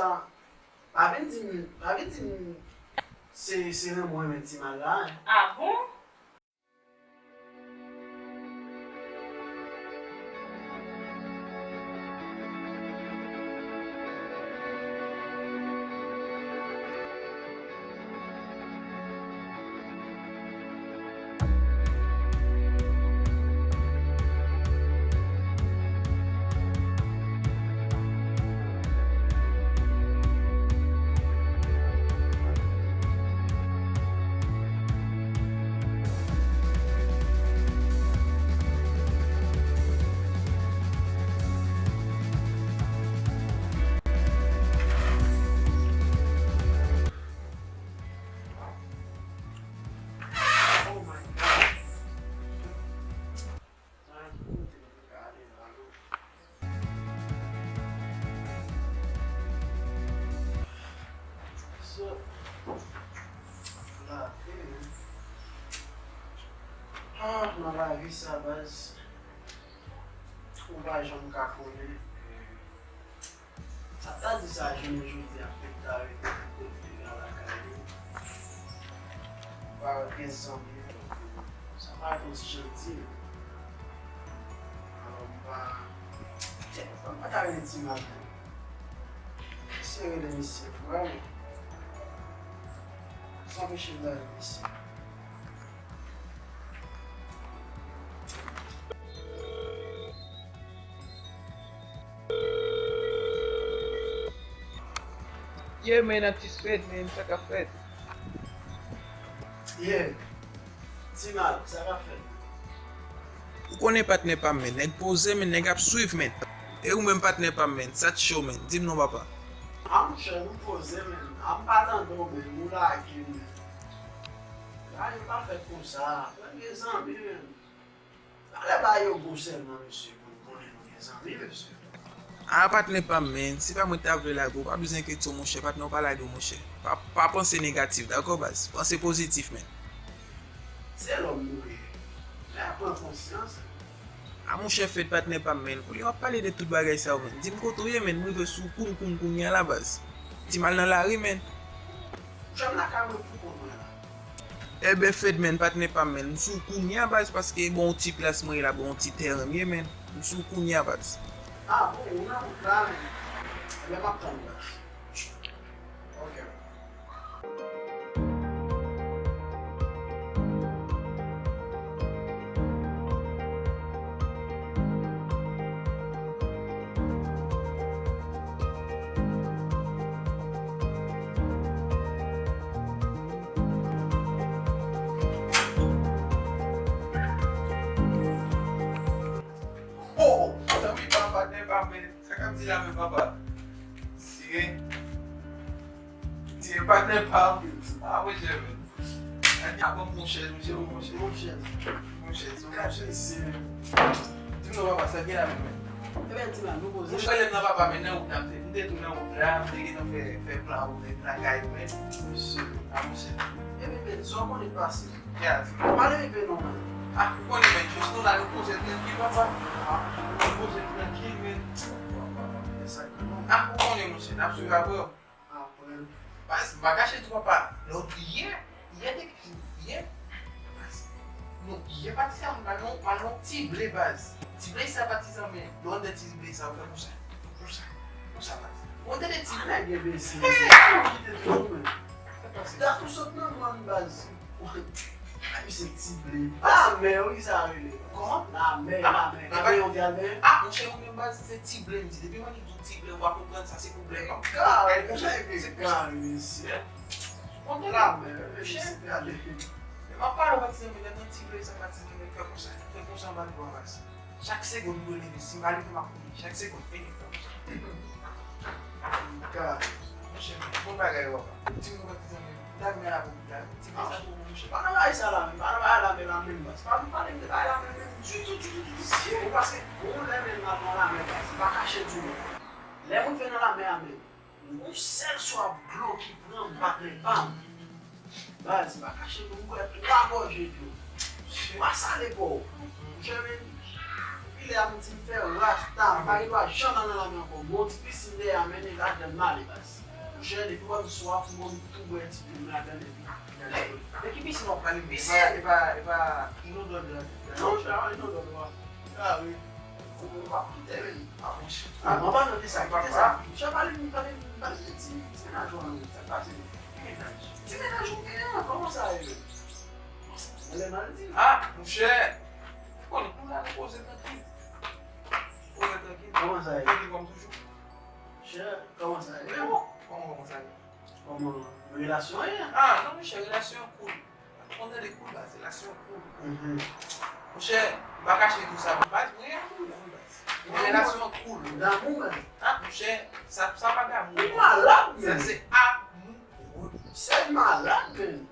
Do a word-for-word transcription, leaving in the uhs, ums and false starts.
Pa vin di m, pa vin di m se, se renmen w renmen Ti Mal la, en. Ah bon? Oh my God. So, lavi, ah, nan lavi sa, baz, ou pa janm ka konnen. Sa ta di sa, jounen jodi a, fèt ta rete kote a lakay yo. Pa gen zanmi, sa pa yon ti janti. Alò, m pa, m pa ta rele Ti Mal non. Se rele misye, vrèman. Sa anpeche m ta rele misye. Yeah, man, atis Fed, man, sa k ap fèt? Yeah. Ti Mal, sa k ap fèt? Ou konnen patnè pa m, man. Nèg poze, man, nèg ap swiv, man. E ou menm patnè pa m, man, sa t cho, man. Di m non, papa. A, monchè, nou poze, man. A, m pa tande w, man. Nou lage, man. Bagay yo pa fèt konsa. Pran gen zanmi, man. Pa lè bagay yo gwo sèlman, mesye, pou n konnen nou gen zanmi, mesye. A, patnè pa m, man. Se pa mwen ki ta vle lage w. Pa bezwen enkyete w, monchè. Patnè w pa lage w, monchè. Pa, pa panse negatif, dakò, baz? Panse pozitif, man. Se lòm nou ye. Lè pran konsyans. A, monchè, Fed, patnè pa m, man. Kounye a w ap pale de tout bagay sa yo, man. Di m kote w ye, man. M rive sou kou n kou n kounye a la, baz. Ti Mal nan lari, man. Jwenn lakay mwen pou kont mwen la. Eben, Fed, man, patnè pa m, man. M sou kounye a, baz, paske bon ti plas mwen ye la, bon ti tèren m ye, man. M sou kounye a, baz. A, bon, ou nan wout la, man. Eben, m ap tann ou, baz. Ok. Oh, tanpri papa, ne pa men. Sa k ap di la men papa? Siren. Siren patnè pa m. Ah, monchè, men. Gade, ah, bon, monchè, monchè, monchè. Monchè. Monchè, se monchè. Siren. Di m non papa, sa gen la men, men. Ebyen, di la, nou poze. Monchè, lè m nan papa, men nan wout la, m te, m te tou nan wout la, m te gentan fè, fè plan wout, plan kay, men. Monchè. Ah, monchè. Ebyen, men, sa w konnen pase. Pale m enpe non, man. Ah, ou konnen, men, jis nou la, nou poze trankil, papa. Ah, nou poze trankil, men. Ah, ou konnen, monchè, n ap swiv apre w. Apre. Baz, m pa kache tou, papa. Lòt yè, yè te, yè, baz, nou, yè patizan, m al nan, m al nan ti ble, baz. Ti ble sa, patizan, men, lè w anndan ti ble sa, ou fè konsa. Konsa. Konsa, baz. Ou tande ti ble. Ann gen bese, mesye. Kite toujou, men. Sa pase? Dat ou sot nan mòn, baz. Ay, misye ti ble. Lamè, wi, sa rele. Kòman? Lamè, lamè. Gade yon dyal, men. Ah, monchè, ou menm, baz, se ti ble, m di. Depi mwen di w ti ble, ou pa konprann sa, se pwoblèm. Kare, monchè, se kare, mesye. Lamè, mesye, gade. Men m ap pale w, patizan, men lè nan ti ble sa, patizan, men fè konsa. Fè konsa, m ba nou anbas. Chak segonn, m dwe leve. Si m pa leve, m ap mouri. Chak segonn, vini, fè konsa. Gade. Monchè, bon bagay, papa. Di m, patizan, men. Dam nan la pou pita. Ti mesaj pou mwen, monchè. Pa nan bagay sa la, men. Pa nan bagay la, men, la, men, baz. Pa vin pale m de bagay la, men, men, ditou, ditou, ditou. Ou paske, ou lè men nan, nan lamè, baz. Pa kache di w. Lè moun fè nan lamè a, men, yon sèl swa dlo ki pran m, patnè pa m. Baz, pa kache m, m bwè twa gòje dlo. Twa sale kò w. Monchè, men. Kilè a m di m fè rasta, m pa gen dwa janm al nan lanmè ankò. Bon, ti pisin dèyè a, men nèg ladann m ale baz. Monchè, depi w wè m swaf, m konn tou bwè ti plim ladann epi gade. Men ki pisin w ap pale? Pisin? E pa, e pa, e pa inodò de la. Non, sa inodò de la. Ah, wi. Ou p ap kite, men. Ah, monchè. Ah, mwen pa nan de sa, kite sa. Monchè, pale m, pale m, pale m de ti, ti mennaj ou an, sa k pase? Ki mennaj? Ti mennaj ou genyen an, kòman sa ye, men? Mwen lè mal di. Ah, monchè. Ou konn, nou la, nou poze trankil. Poze trankil. Kòman sa ye? Trankil kòm toujou. Monchè, kòman sa ye? Men bon, kòman, kòman sa ye? Kòman relasyon an ye? Ah, non, monchè, relasyon an cool. Ou konn tande cool, baz, relasyon an cool. Mhm. Monchè, m pa kache tou sa, baz, mwen renmen cool, wi, baz. Men relasyon an cool. Damou, baz. Ah, monchè, sa, sa pa damou. Ou malad, men. Sa se amoureux. Se malad, men.